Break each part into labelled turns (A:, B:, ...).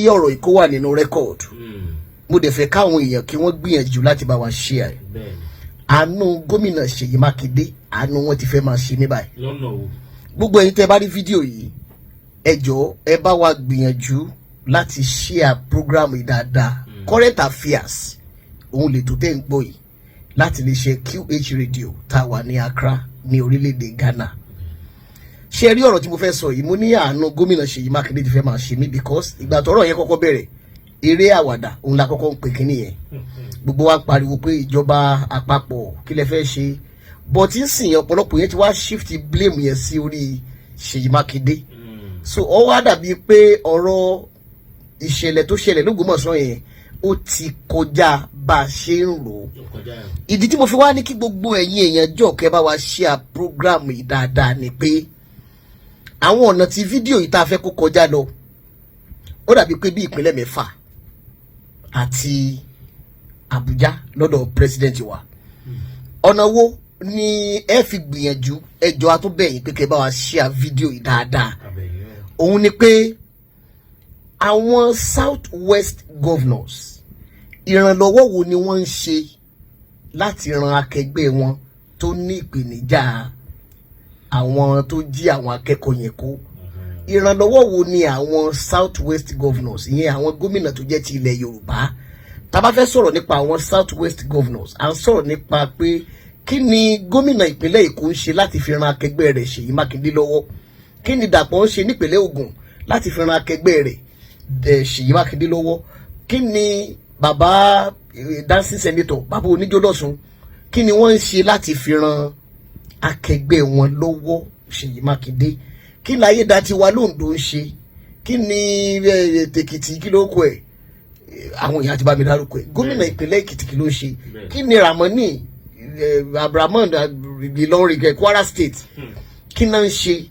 A: kí ọ̀rọ̀ yìí kó wà nínú record. Mo dẹ̀ fẹ́ káwọn èèyàn kí wọ́n gbìyànjú láti bá wa share ẹ̀. Àánú gómìnà Ṣèyí Mákindé, àánú wọn ti fẹ́ máa ṣe mí báyìí.
B: Lọ́nà wo?
A: Gbogbo ẹ̀yin tẹ́ bá rí fídíò yìí, ẹ jọ̀ọ́, ẹ bá wa gbìyànjú láti share program yìí dáadáa. Current affairs òun lè tó tẹ́ ń gbọ́ yìí láti lè ṣe QH Radio tá a wà ní Accra ní orílẹ̀-èdè Ghana. Ṣé ẹ rí ọ̀rọ̀ tí mo fẹ́ sọ yìí? Mo ní àánú gómìnà Ṣèyí Mákindé ti fẹ́ máa ṣe mí, because ìgbà tọ́rọ̀ yẹn kọ́kọ́ bẹ̀rẹ̀, eré àwàdà òun la kọ́kọ́ ń pè kínní yẹn. Gbogbo wa ń pariwo pé ìjọba àpapọ̀, kí lẹ fẹ́ ṣe? But ń sìn, ọ̀pọ̀lọpọ̀ yẹn ti wá shift blame yẹn sí orí Ṣèyí Mákindé. So ó wá dàbí pé ọ̀rọ̀ ìṣẹ̀lẹ̀ tó ṣẹlẹ̀ lÓgbómọ̀ṣọ́ yẹn, ó ti kọjá bá a ṣe ń rò ó.
B: Ó kọjá ẹ̀.
A: Ìdí tí mo fi wá ní kí gbogbo ẹ̀yin èèyàn jọ̀ọ́, kẹ́ bá wa share program yìí dáadáa ni pé àwọn ọ̀nà tí fídíò yìí tá a fẹ́ kó kọjá lọ, ó dàbí pé bí ìpínlẹ̀ mẹ́fà àti Àbújá lọ́dọ̀ president wa. Ọ̀nà wo ni ẹ fi gbìyànjú? Ẹjọ́ atúbẹ̀yìn pé kẹ́ bá wa share fídíò yìí dáadáa.
B: Abẹ́yìn o.
A: Òun ni pé àwọn South West governors, ìrànlọ́wọ́ wo ni wọ́n ń ṣe láti ran akẹgbẹ́ wọn tó ní ìpèníjà àwọn tó jí àwọn akẹ́kọ̀ọ́ yẹn kó? Ìrànlọ́wọ́ wo ni àwọn South West governors, ìyẹn àwọn gómìnà tó jẹ́ ti ilẹ̀ Yorùbá? Tá a bá fẹ́ sọ̀rọ̀ nípa àwọn South West governors, à ń sọ̀rọ̀ nípa pé kí ni gómìnà ìpínlẹ̀ Èkó ń ṣe láti fi ran akẹgbẹ́ rẹ̀ Ṣèyí Mákindé lọ́wọ́? Kí ni Dàpọ̀ ń ṣe nípínlẹ̀ Ògùn láti fi ran akẹgbẹ́ rẹ̀ Ṣèyí Mákindé lọ́wọ́? Kí ni bàbá dancing senator, bàbá oníjó lọ́sùn, kí ni wọ́n ń ṣe láti fi ran akẹgbẹ́ wọn lọ́wọ́, Ṣèyí Mákindé? Kí ni Ayédatiwa lóńdó ń ṣe? Kí ni tèkìtì, kí ló kọ ẹ̀? Àwọn èèyàn ti bá mi dárúkọ ẹ̀. Gómìnà ìpínlẹ̀ Èkìtì, kí ló ń ṣe? Kí ni Ramoni Abrahamu Ìlọrin, Kwara State, kí náà ń ṣe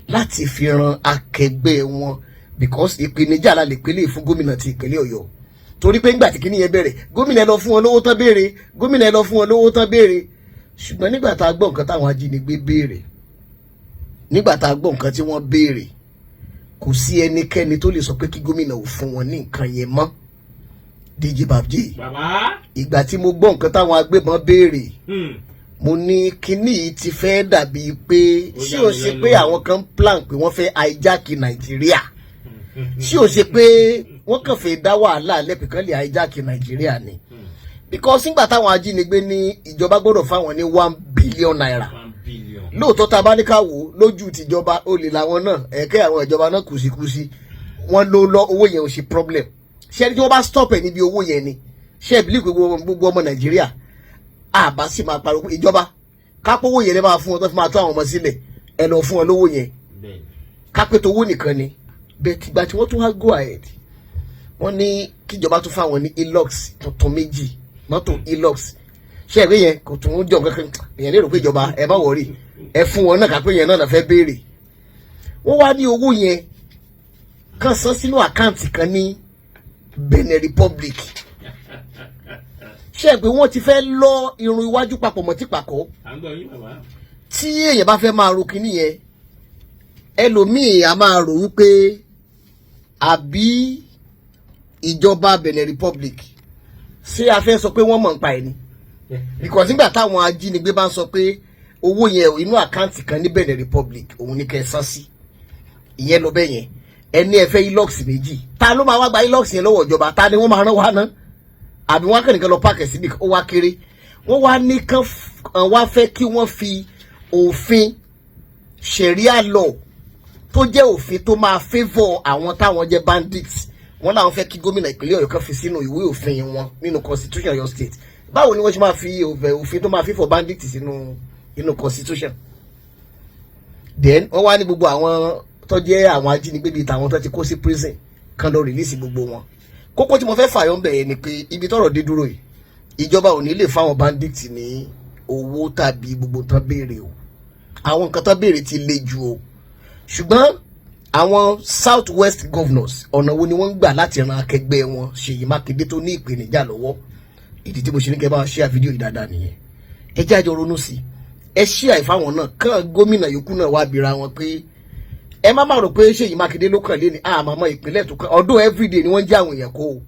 A: láti fi ran akẹgbẹ́ wọn? Because ìpèníjà la lè pélé fún gómìnà ti ìpínlẹ̀ Ọ̀yọ́, torí pé ńgbà tí kíní yẹn bẹ̀rẹ̀, gómìnà ẹ lọ fún wọn lówó tán béèrè, gómìnà ẹ lọ fún wọn lówó tán béèrè. Ṣùgbọ́n nígbà tá a gbọ́ nǹkan táwọn ajínigbé béèrè, nígbà tá a gbọ́ nǹkan tí wọ́n béèrè, kò sí ẹnikẹ́ni tó lè sọ pé kí gómìnà ò fún wọn ní nǹkan yẹn mọ́. DJ Babji.
B: Bàbá.
A: Ìgbà tí mo gbọ́ nǹkan táwọn agbébọn béèrè, mo ní kíní yìí ti fẹ́ dàbí pé
B: Ó
A: ṣé
B: yà
A: o
B: mí
A: ṣe
B: lẹ́nu.
A: pé àwọn kan plan pé wọ́n fẹ́ hijack Nàìjíríà? Ṣé o ṣe pé wọ́n kàn fẹ́ dá wàhálà lẹ́pẹ̀ kan lè hijack Nàìjíríà ni? Because nígbà táwọn ajínigbé ní ìjọba gbọ́dọ̀ fáwọn ní ₦1 billion.
B: 1 billion.
A: Lóòótọ́, tá a bá ní ká wò ó lójú tìjọba, olè làwọn náà, ẹ̀kẹ́ àwọn ìjọba náà kùsìkùsì wọ́n ló lọ. Owó yẹn ò ṣe problem. Ṣé ẹni tí wọ́n bá stop ẹ̀ níbi owó yẹn ni, ṣé ẹ believe pé gbogbo ọmọ Nàìjíríà àbá sì máa pariwo pé ìjọba kápówó yẹn lè máa fún wọn tó fi máa tó àwọn ọmọ sílẹ̀, ẹ lọ fún wọn lówó yẹn? Kápẹ́ tó owó nìkan ni bẹ́ẹ̀. Tìgbà tí wọ́n tún wá go ahead, wọ́n ní kíjọba tún fáwọn ní Hilux tuntun méjì, mọ́tò Hilux. Ṣé ẹ̀rí yẹn kò tún jọ kankan? Èèyàn lérò pé ìjọba, ẹ má worry, ẹ fún wọn náà. Kápẹ́ yẹn náà la fẹ́ béèrè. Wọ́n wá ní owó yẹn kàn san sínú account kan ní Benin Republic. Ṣé ẹ pé wọ́n ti fẹ́ lọ irun iwájú papọ̀ mọ́ tìpàkọ́?
B: À ń gbọ́ yín, bàbá.
A: Tí èèyàn bá fẹ́ máa ro kinní yẹn, ẹlòmíì a máa rò wípé àbí ìjọba Benin Republic, ṣé a fẹ́ sọ pé wọ́n mọ̀ nípa ẹ̀ ni? Because nígbà táwọn ajínigbé bá ń sọ pé owó yẹn, inú account kan ní Benin Republic òun ní kẹ́ ẹ san sí, ìyẹn lọ bẹ́ẹ̀ yẹn. Ẹni ẹ fẹ́ Hilux méjì, ta ló máa wá gba Hilux yẹn lọ́wọ́ ìjọba? Ta ni wọ́n máa rán wá ná? Àbí wọ́n kàn nìkan lọ park síbi ó wá kéré? Wọ́n wá ní kán wá fẹ́ kí wọ́n fi òfin Sharia law, tó jẹ́ òfin tó máa favour àwọn táwọn jẹ́ bandits, wọ́n làwọn fẹ́ kí gómìnà ìpínlẹ̀ Ọ̀yọ́ kan fi sínú ìwé òfin wọn nínú constitution Ọ̀yọ́ State. Báwo ni wọ́n ṣe máa fi òfin tó máa favour bandits sínú inú constitution? Then wọ́n wá ní gbogbo àwọn tó jẹ́ àwọn ajínigbé bíi tàwọn tó ti kó sí prison kan lọ release gbogbo wọn. Kókó tí mo fẹ́ fàyọ̀ ń bẹ̀ yẹn ni pé ibi tọ́rọ̀ dé dúró yìí, ìjọba ò ní lè fáwọn bandits ní owó tàbí gbogbo tán béèrè o. Àwọn nǹkan tán béèrè ti le jù o. Ṣùgbọ́n àwọn South West governors, ọ̀nà wo ni wọ́n ń gbà láti ran akẹgbẹ́ wọn Ṣèyí Mákindé tó ní ìpèníjà lọ́wọ́? Ìdí tí mo ṣe ní kẹ́ bá ṣe fídíò yìí dáadáa nìyẹn. Ẹ jẹ́ àjọ ronú sí i. Ẹ ṣí àìfáwọn náà kàn gómìnà yòókù náà wá bira wọn pé Ẹ má má rò pé Ṣèyí Mákindé ló kàn lé ní àmọ́ ìpínlẹ̀ tó kàn ọdún. Everyday ni wọ́n ń jẹ́ àwọn èèyàn kó o,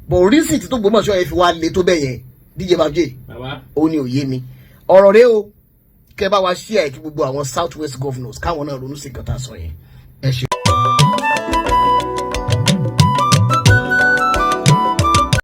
A: but reason tí tó Ògbómọ̀ṣọ́ yẹn fi wá le tó bẹ́ẹ̀ yẹn, DJ Babjé,
B: Bàbá.
A: Ó ní òye mi. Ọ̀rọ̀ rẹ o, kẹ́ bá wa share kí gbogbo àwọn South West governors káwọn náà ronú sí nǹkan tá a sọ yẹn. Ẹ ṣe.